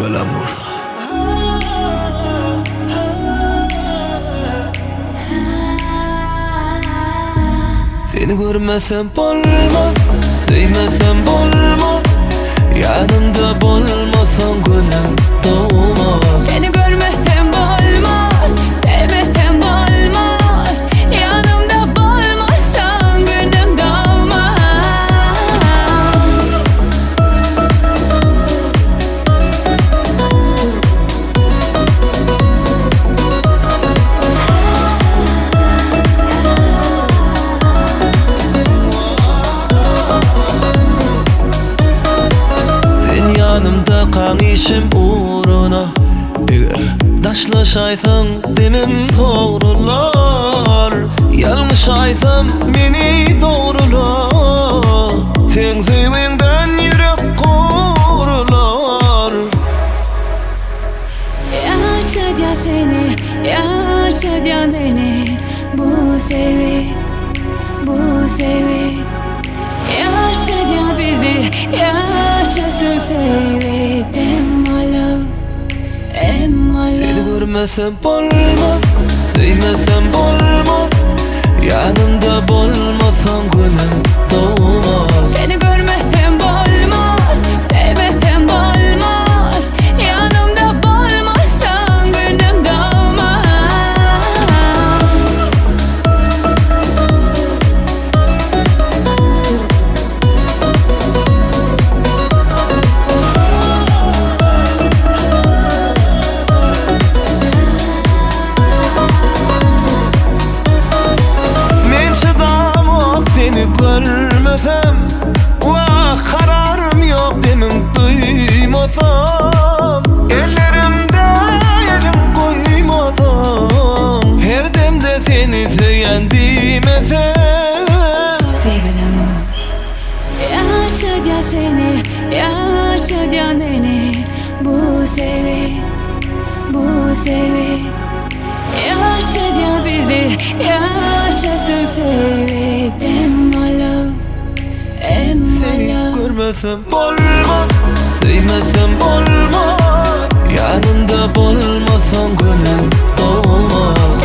Viva l'amor. Seni görmesem bolmaz, söýmesem bolmaz Ýanymda bolmasaň günüm dogmaz. Seni görmesem bolmaz, sevmesem bolmaz Yanımda bolmasan günüm doğmaz. Sen ýanymdakaň işim ugruna Eger daşlaşaýsaň demim sogrular Ýalňyşaýsam meni dogrula Seň söýgiňden ýürek gowrular. Ýaşadýar seni, ýaşadýar meni Bu söýgi, bu söýgi Ýaşadýar bizi, ýaşasyn söýgi Em my love, em my Seni love. görmesem bolmaz, söýmesem bolmaz Ýanymda bolmasaň günüm dogmaz. Seni görmesem bolmaz, sevmesem bolmaz Yanımda bolmasan günüm doğmaz. Men çydamok seni görmesem Wah kararym ýok demiň duýmasam Ellerimde eliň goýmasaň Her demde seni söýen diýmesem. Vive l'amour. Ýaşadýar seni, ýaşadýar meni Bu söýgi, bu söýgi Ýaşadýar bizi, ýaşasyn söýgi Em my love, em my Seni love. görmesem bolmaz, söýmesem bolmaz Ýanymda bolmasaň günüm dogmaz.